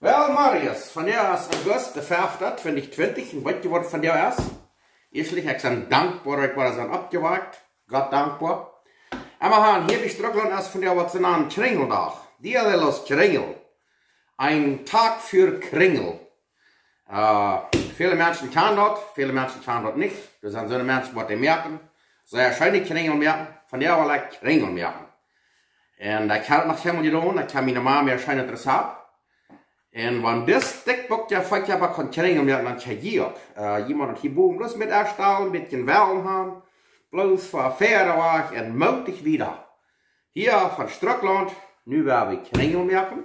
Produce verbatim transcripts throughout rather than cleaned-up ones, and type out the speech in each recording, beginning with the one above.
Well, Marius, vondoag es August de fefte, twintich twintich, un weetst waut vondoag es? Ieeschtlich, ekj sie dankboa, ekj sie oppjewakt, Gott dankboa. Emma han, hia bie Strucklaunt es vondoag waut see nanen Kringeldach. Dia de los Kringel. Een Dach fa Kringel. Äh, väle Menschen kjanen daut, väle Menschen kjanen daut nich. Doa sent soone Menschen waut dee moaken. Sea scheene Kringel moaken, vondoag well ekj Kringel moaken. Un ekj hab daut noch kjeenmol jedonen, ekj hab miene Mame sea scheen Rezept. Un wan dit Stekj Buak je fa je kaun Kringel moaken, dan kjenn jie uk. Äh, jie motten hia bowen bloos met erstalen, een bät Wellen han, bloos fa väare Wäakj un mootich wieda. Hia von Strucklaunt, nu woa wie Kringel moaken.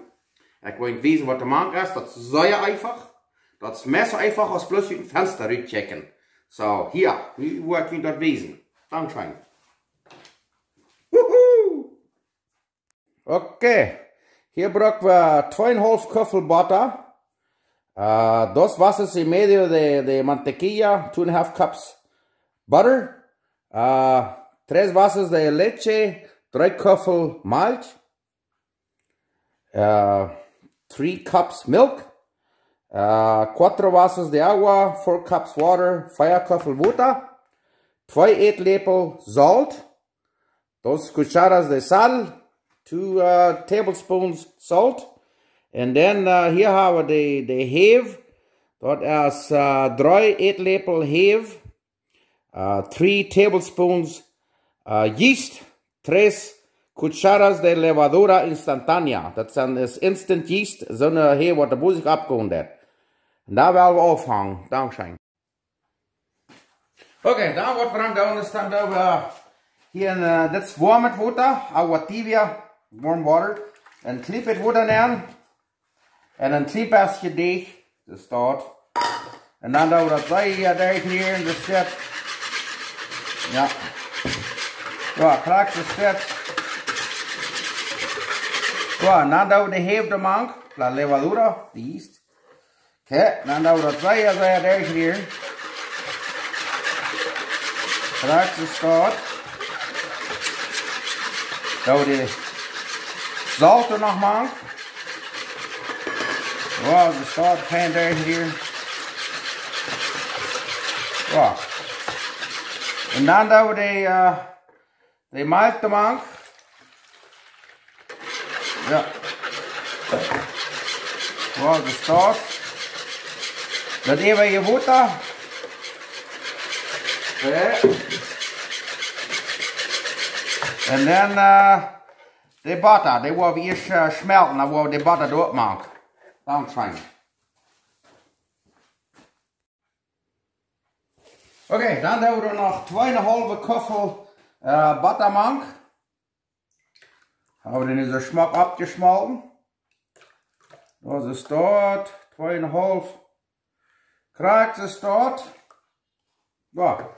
Ekj well junt wiesen waut de Mank es, daut es sea eefach. Daut es mea eefach aus bloos ut een Fensta rutkjikjen. Soo, hia, nu woa ekj junt daut wiesen. Dankscheen. Wuhu! Okay, hia bruck wie twee un haulf Kuffel Botta. Äh, dos vasos y medio de, de mantequilla, two and a half cups butter. Äh, tres vasos de leche, dree Kuffel Malkj. Äh, three cups milk. Äh, cuatro vasos de agua, four cups water, vea Kuffel Botta. Twee Ätläpel Solt. Dos cucharas de sal, two, äh, tablespoons salt. Un dan, äh, hia hab wie de, de Häw. Daut es, äh, dree Ätläpel Häw. Äh, three tablespoons, äh, yeast. Tres cucharas de levadura instantánea. Daut sent, es instant yeast, soone Häw waut de Busch oppkomen deit. Un doa well wie aunfangen. Dankscheen. Okay, dan waut wie dan doonen es dan doo wie hia een, äh, dit es woamet Wota, agua tibia, warm water. Un kjlienet Wota nenn. Un een kjlien bät Deajch, daut steit. Un dan doo wie daut sea derchrieren, daut steit. Jo. Jo, krakjt daut steit. Jo, un dan doo wie de Häw doamank, la levadura, de yeast. Okay, dan doo wie daut sea, sea derchrieren. Krakjt daut steit. Doo wie de Solt doa noch mank. Jo, daut steit fein derchrieren. Jo. Un dan doo wie de, äh, de Malkj doamank. Jo. Jo, daut steit. Daut äwaje Wota. Jo. Un dan, äh, de Botta, dee woa wie ieescht, äh, schmelten, dan woa wie de Botta doa mank. Dankscheen. Okay, dan doo wie noch twee un haulf Kuffel, äh, Botta mank. Hab wie dän soo schmock aufjeschmolten. Daut steit, twee un haulf. Krakjt daut steit. Jo.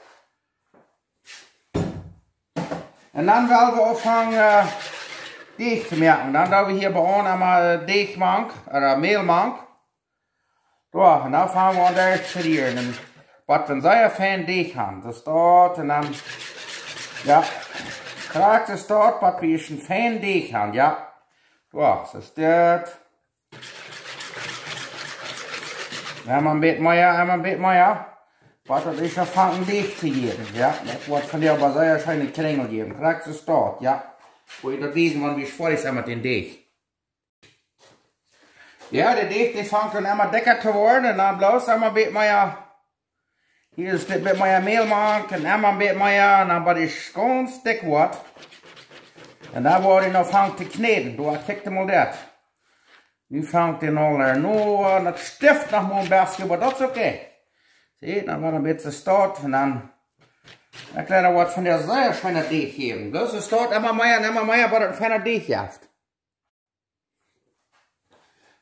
Un dan well wie aunfangen, äh, Deajch to moaken. Dan doo wie hia bie ons emol, äh, Deajch mank, ooda Mäl mank. Jo, un dan fang wie aun daut to rieren. Un waut wie sea fein Deajch han. Daut steit un dan, jo, krakjt daut steit, waut wie een fein Deajch han, jo. Jo, soo es dit. Emol een bät mea, emol een bät mea. Waut daut es, aunfangen Deajch to jäwen, jo. Daut woat vondoag oba sea scheene Kringel jäwen. Krakjt daut steit, jo. Woa ekj daut wiesen, wan wie foadich sent met dän Deajch. Jo, de Deajch, dee fangt dan emol dikja to woaren un dan bloos emol een bät mea. Hia es dit bät mea Mäl mank un emol een bät mea un dan woat daut gaunz dikj woat. Un dan woat daut aunfangen to knäden. Doa, kjikj mol daut. Nu fangt daut aul aun, nu, äh, daut stift noch mol een bät, oba daut es okay. See, dan woat een bät steit un dan, ekj jleew daut woat vondoag sea scheene Deajch jäwen. Bloos daut steit emol mea un emol mea, waut daut feine Deajch jeft.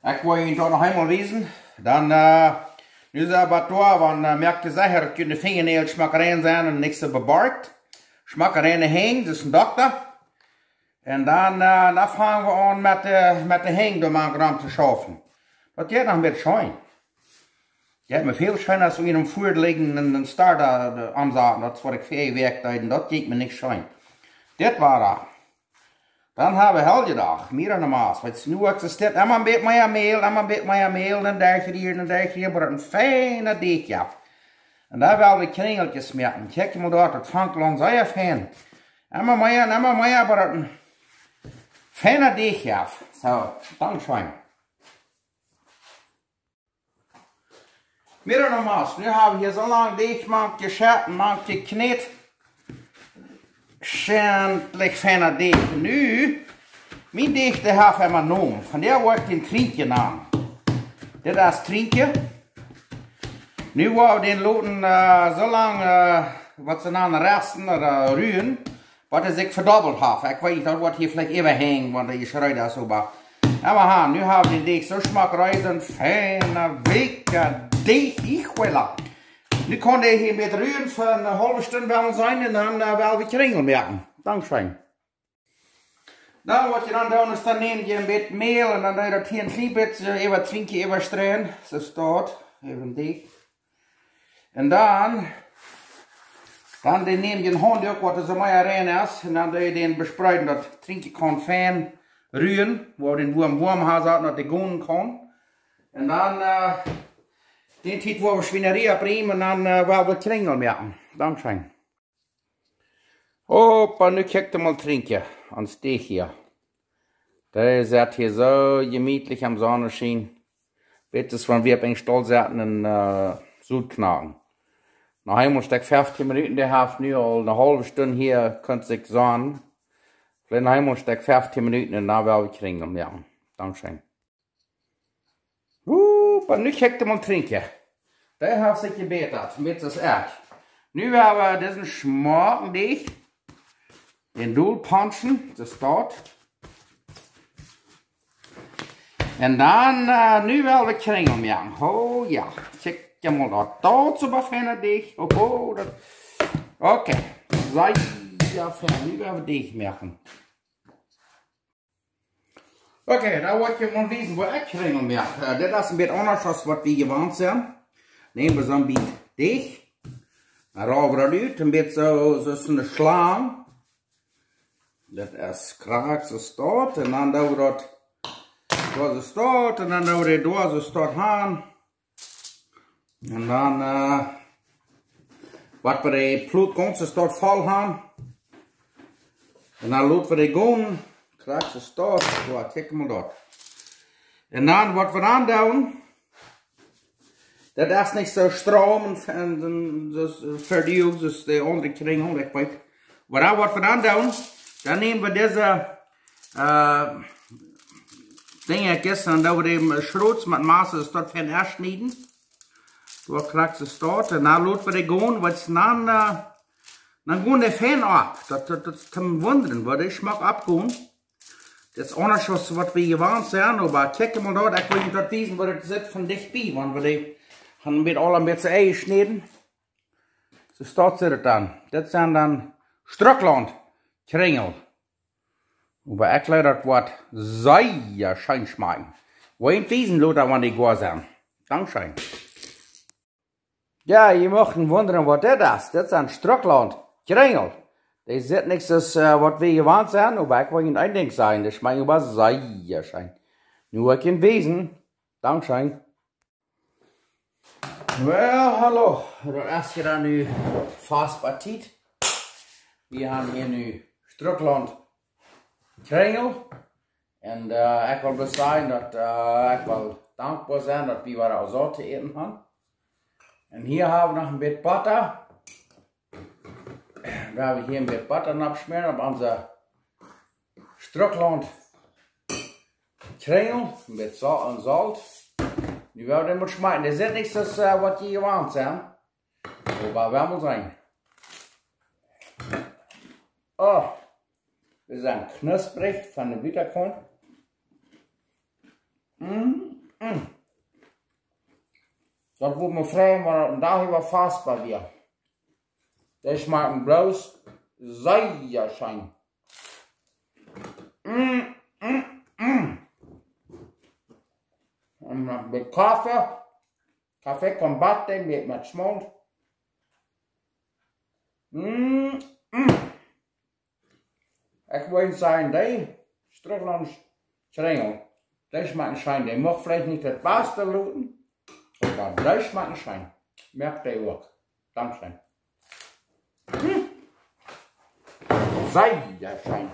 Ekj woa junt daut noch eemol wiesen. Dan, äh, nu es daut oba doa, wan, äh, moakt secha daut june Finjanäajel schmock rein sent un nich soo bebarkt. Schmock reine Henj, daut es een Dokta. Un dan, äh, dan fang wie aun met de, met de Henj doamank rom to schaufen. Daut jeit noch een bät scheen. Jeit mie väl scheena aus en een Fua lijen un, un Starta, äh, aunsaten. Daut es waut ekj väl Wäakj deed un daut jinkj mie nich scheen. Dit wia daut. Dan hab wie Heljedach, Mira Namas. Weetst, nu existiet emma een bät mea Mäl, emma een bät mea Mäl, dan derchrieren, dan derchrieren, waut daut een feina Deech jeft. Un dan well wie Kringelkjes moaken. Kjikj mol doa, daut fangt aul aun sea fein. Emma mea un emma mea, waut daut een feina Deech jeft. Soo, dankscheen. Mira Namas, nu hab wie hia soo lang Deech mank jescheit un mank jekjnät. Schentlich feina Deech. Nu, mien Deech, dee haft emma Nomen. Von dee woa ekj dän Trinkje nanen. Dit es Trinkje. Nu woa wie dän loten, äh, soo lang, äh, waut see nanen resten ooda ruen, waut hee sikj vedobbelt haft. Ekj weet nich, daut woat hia veleicht äwahenjen, wan dee jeschreed es, oba. Oba ha, nu hab wie dän Deech soo schmock reed, een feina, weeka Deech, hoola. Nu kaun dee hia met ruen fa eene haulwe Stund woll sennen un dan, äh, well wie Kjrinjel moaken. Dankscheen. Dan waut jie dan doonen es, dan nämt jie een bät Mäl un dan doo jie daut hia een kjlien bät, äh, äwa Trinkje äwastreien. Soo steit, äwa dän Deech. Un dan, dan dee nämt jie een Haunduak, waut doa soo mea rein es, un dan doo jie dän bespreeden, daut Trinkje kaun fein ruen, wua dän Wuam woam ha sat, daut dee gonen kaun. Un dan, äh, dän Tiet woa wie Schwienarie oppriemen un dan, äh, woa wie Kjrinjel moaken. Dankscheen. Oba nu kjikj mol, Trinkje, ons Deech hia. Dee sitt hia soo jemietlich aum Sonnenschien. Bät aus wan wie opp een Stool sitten un, äh, Sot knacken. Noch eemol Stekj feftieen Minuten, dee haft nu aul eene haulwe Stund hia kunt sikj sonnen. Veleicht noch eemol Stekj feftieen Minuten un dan well wie Kjrinjel moaken. Dankscheen. Oba nu kjikj mol, Trinkje. Dee haft sikj jebätat, met daut Ieescht. Nu woa wie disen schmocken Deech, dän dol punchen, daut steit. Un dan, äh, nu well wie Kjrinjel moaken. Oh jo, kjikj mol, daut, daut es oba feina Deech. Oh, oh, daut, okay. Soo, jo, fein. Nu woa wie Deech moaken. Okay, dan woa ekj junt mol wiesen, woo ekj Kjrinjel moak. Äh, dit es een bät aundasch aus waut wie jewant sent. Näm wie soon bät Deech. Dan roll wie daut ut, een bät soo, soo aus eene Schlang. Daut es krakjt soo steit. Un dan doo wie daut, doa soo steit. Un dan doo wie daut doa soo steit han. Un dan, äh, waut wie de Plot gaunz soo steit voll han. Un dan lot wie dee gonen. Krakjt soo steit. Jo, kjikj mol daut. Un dan waut wie dan doonen, daut es nich soo straum un, un, un soo, soo fa die, soo aus de aundre Kjrinjel, ekj weet. Oba dan waut wie dan doonen, dan näm wie dise, äh, Dinja, ekj es, dan doo wie dee, äh, schrots met Massa, daut wie daut fein schnieden. Doa krakjt soo steit. Un dan lot wie dee gonen, waut dan, äh, dan gonen dee fein opp. Daut, daut, daut es to wundren, woo dee schmock oppgonen. Daut es aundasch aus waut wie jewant sent, oba kjikj mol doa, ekj well junt daut wiesen, woo daut sitt von dicht bie, wan wie dee han met aule met soo enjeschnäden. Soo steit daut dan. Daut sent dan Strucklaunt Kjrinjel. Oba ekj jleew, daut woat sea scheen schmakjen. Woa ekj junt wiesen, lota, wan dee goa sent. Dankscheen. Jo, jie muchten wundren, waut dit es. Dit sent Strucklaunt Kjrinjel. Dee sitt nich soo aus, äh, waut wie jewant sent, oba ekj well junt een Dinkj sajen, dee schmakjen oba sea scheen. Nu woa ekj junt wiesen. Dankscheen. Well, hallo. Daut es hia dan nu Faspa Tiet. Wie han hia nu Strucklaunt Kjrinjel. Un, äh, ekj well bloos sajen daut, äh, ekj well dankboa sennen daut wie wada Ault to äten han. Un hia hab wie noch een bät Botta. Wie woaren hia een bät Botta nopp schmäaren opp onse Strucklaunt Kjrinjel, een bät Solt un Solt. Nu woa wie dee mol schmakjen. Dee sitt nich soo aus, äh, waut jie jewant sent. Oba wie woaren seenen. Oh, dee sent knusprich von de Buttakaunt. Mm, mm. Daut wudd mie freien, wan daut een Dach äwa Faspa wia. Dee schmakjen bloos sea scheen. Mm, mm, mm. Un noch een bät Koffe. Café con mate met, met Schmaunt. Mm, mm. Ekj well sajen, dee, Drittlands Kjrinjel. Dee schmakjen scheen. Dee mucht veleicht nich daut baste luten, oba dee schmakjen scheen. Moakt dee uk. Dankscheen. Hm. Sea scheen.